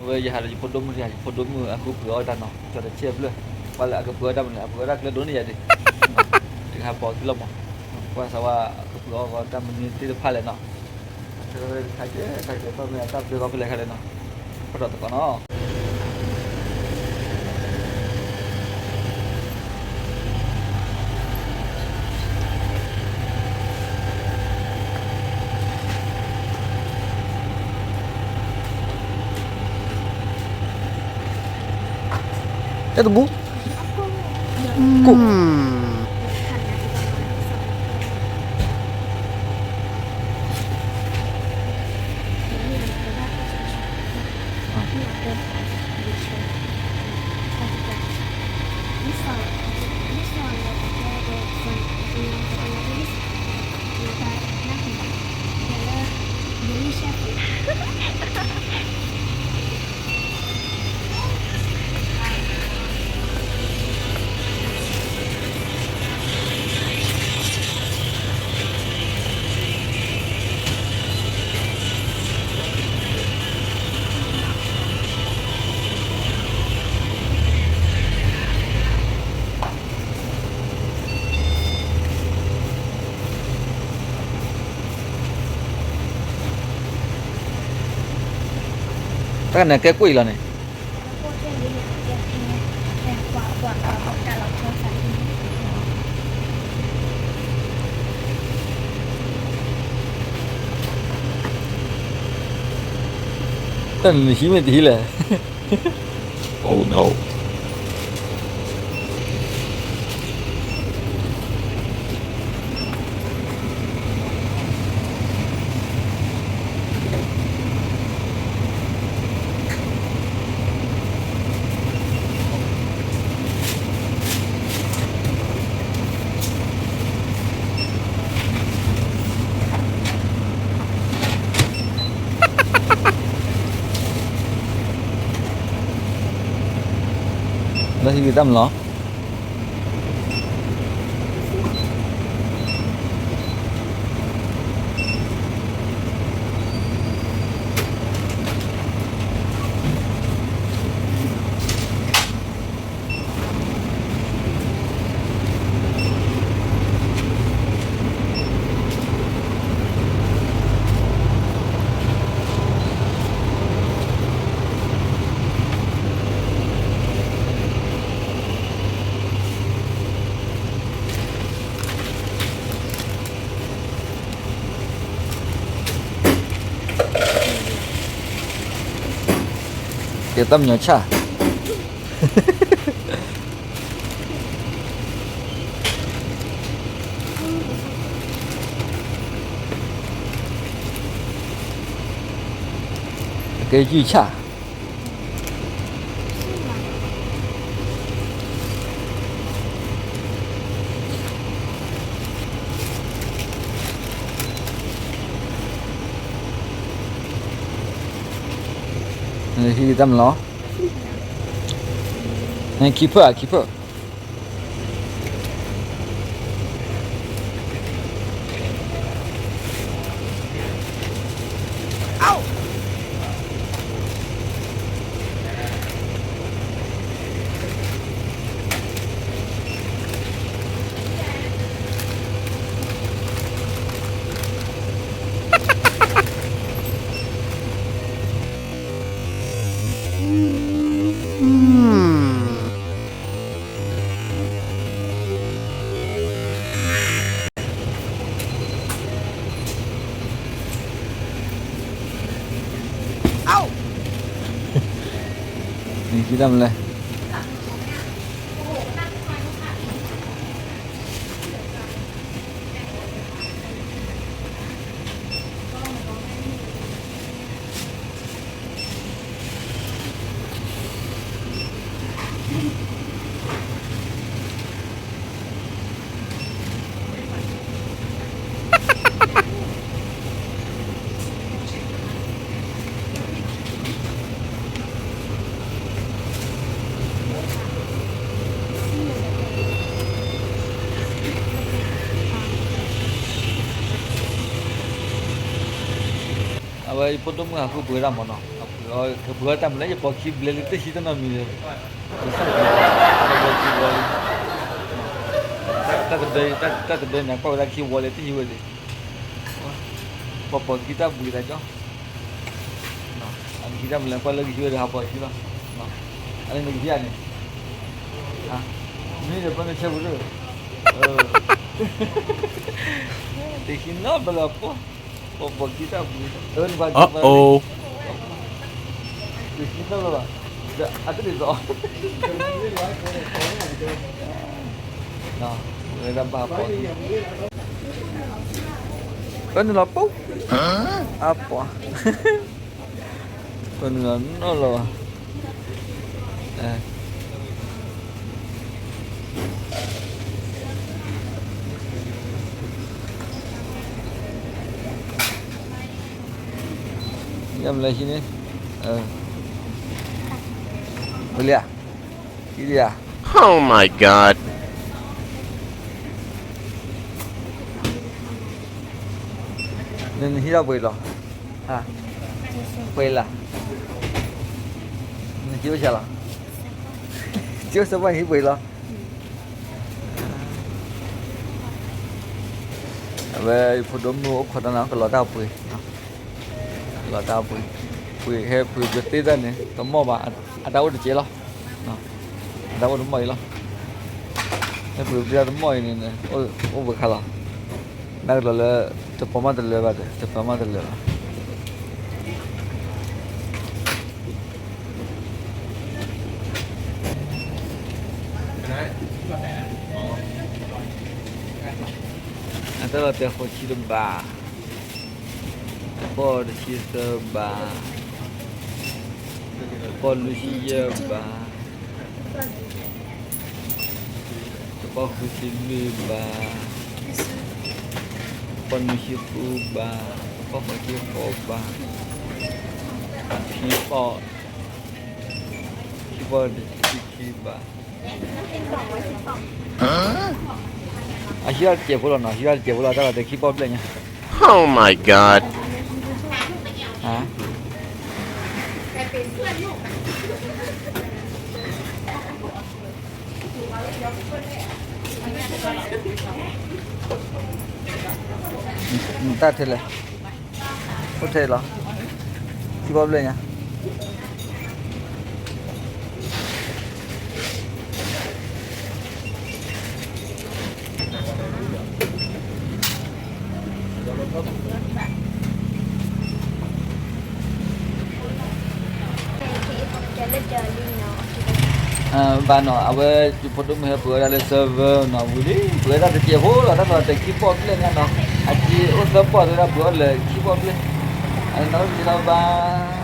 ဝဲယဟးဒီးယဖိဒိၣ်မုၣ်တဂၤ, ယဖိဒိၣ်မုၣ်အဃုပှ့ၤအီၣ်တၢ်နီၤ, ကၠီတဆဲၣ်ဖျၢၣ်, ပှၤလၢအကပှ့ၤအီၣ်တၢ်မနုၤလဲၣ်, အပှ့ၤအီၣ်တၢ်ကျဲဒိၣ်န့ၢ်ယၤဒံး, တဟးပိာ်ခံလီၤမး, ကွၢ်စးဝါ အကပှ့ၤအီၣ်ဂီၤတၢ်မနုၤသ့ၣ်တဖၣ်လဲၣ်နီၤ, တၢ်ကဲတၢ်ကဲ ပၢ်မ့ၢ်အတၢ်ပှ့ၤဂီၤဖဲလဲၣ်ခါလဲၣ်နီၤ, ဖီၣ်ထီၣ်သကိးနီၤ. တၢ်တဘူ, ကူၣ်. တၢ်ကန့ၣ်ကဲကွံာ်လီၤန့ၣ်, တၢ်န့ၣ်နဟံးမ့ၢ်တဟံးလဲၣ်. Oh no. လၢဟံးက့ၤတၢ်မနုၤလီၤ. ကဲတၢ်မညီၤဆၣ်, ကဲယုၢ်ဆၣ်. ဟံးတၢ်မနုၤလီၤ. ခံဖျၢၣ်ဧါ, ခံဖျၢၣ်. နကံတၢ်မလဲၣ်. အဝဲယဖိဒိၣ်မုၣ်ဟးဃုပှ့ၤတၢ်မးနီၤ, အပှ့ၤ ကပှ့ၤအီၣ်တၢ်မနုၤလဲၣ် ယပိာ်ခံဘျဲလံတဟံးတနီၤမံၤလၢၤ, ယပိာ်ခံဝီလံ, တၢ်တဒၢ, တၢ်တဒၢန့ၣ် ကွၢ်ဝဲဒၣ်ခံဝီလံတဟံးဝဲဒၣ်, ပှၤပိာ်ခံတၢ်ဘှံးတၢ်ကၠီ, အကဟံးတၢ်မနုၤလဲၣ် ကွၢ်လၢကဟံးဝဲဒီးဟးပိာ်ခံလီၤ, အန့ၣ်နကဟံးဧါန့ၣ်, မ့ၢ်ဒီးပှၤနဆဲပူၤလၢ, တဟံးနီတဘျီလၢၤပှၤ, ပှၤပိာ်ခံတၢ်ဘှံး, အၢ နပှၤကပၤလံ, တဟံးနီတဘျီဘၣ်, ဒီးအတလ့ၤသီ ဝဲဒၣ်ဘၣ်ပိာ်, ပနုာ်လီၤပူၤ, အပှၤ, ပနုာ်လီၤနီၢ်လီၤဘၣ်, ယမလဲၤဟံးန့ၣ်, ဝံၤလံဧါ, ဟံးလံဧါ, Oh my God, နဟံးထီၣ်ပှ့ၤလီၤ, ပှ့ၤလၢ်, နကၠိဆါလီၤ, ကၠိဆါပှ့ၤဟံးပှ့ၤလီၤ, အဝဲဖိဒိၣ်မုၣ်အိၣ်ခိးတၢ်န့ၣ် ကလီၤတၢ်ပှ့ၤ, လီၤတၢ်ပှ့ၤ, ပှ့ၤဟဲပှ့ၤပသ့ၣ်တၢ်န့ၣ် တမီၢ်ဘၣ်, အတၢ်အိၣ်တစဲးလီၤ, အတၢ်အိၣ်တမီၢ်အံၤလီၤ, ဟဲပှ့ၤပသ့ၣ်တၢ်တမီၢ်အံၤန့ၣ် အိၣ်ဘှံးခါလီၤ, နာ်က့ၤလီၤလၢ တပီၤမးတလၢာ်ဘၣ်ဒီး တပီၤမးတလၢာ်ဘၣ် အတၢ်လီၤတဲာ်ဃိးဆံတဘး, တပီၢ်တဆံသၢဘး, တပီၢ်လွံၢ်ဆံယဲၢ်ဘး, တပီၢ်ဃုဆံလွံၢ်ဘး, တပီၢ်နွံဆံဃုဘး, တပီၢ်ဃိးဆံဃိးဘး, ခံပီၢ်, ခံပီၢ်တဆံခံဘး. အဟံးထီၣ်တစဲးဖိလီၤနီၤ, ဟံးထီၣ်တစဲးဖိလီၤ, တၢ်လီၤတဲာ်ခံပီၢ်ဘျဲၣ်ညါ. Oh my God. နတၢ်ထဲလဲၣ်, အိၣ်ထဲလီၤ, ခံပီၢ်ဘျဲၣ်ညါ. ဘၣ်နီၤ, အဝဲယဖိဒိၣ်မုၣ်ဟဲပှ့ၤဝဲဒၣ်လၢ server နီၤ, ဝံၤလံ ပှ့ၤဝဲဒၣ်တစဲးဖိလီၤ, တၢ်လီၤတဲာ်ခံပီၢ်ဘျဲၣ်ညါနီၤ, အက့အိၣ်သၢပီၢ်သ့ဒၣ် ပှ့ၤအီၣ်လၢခံပီၢ်ဘျဲၣ်, အနီၢ်က့ၤလီၤဘၣ်.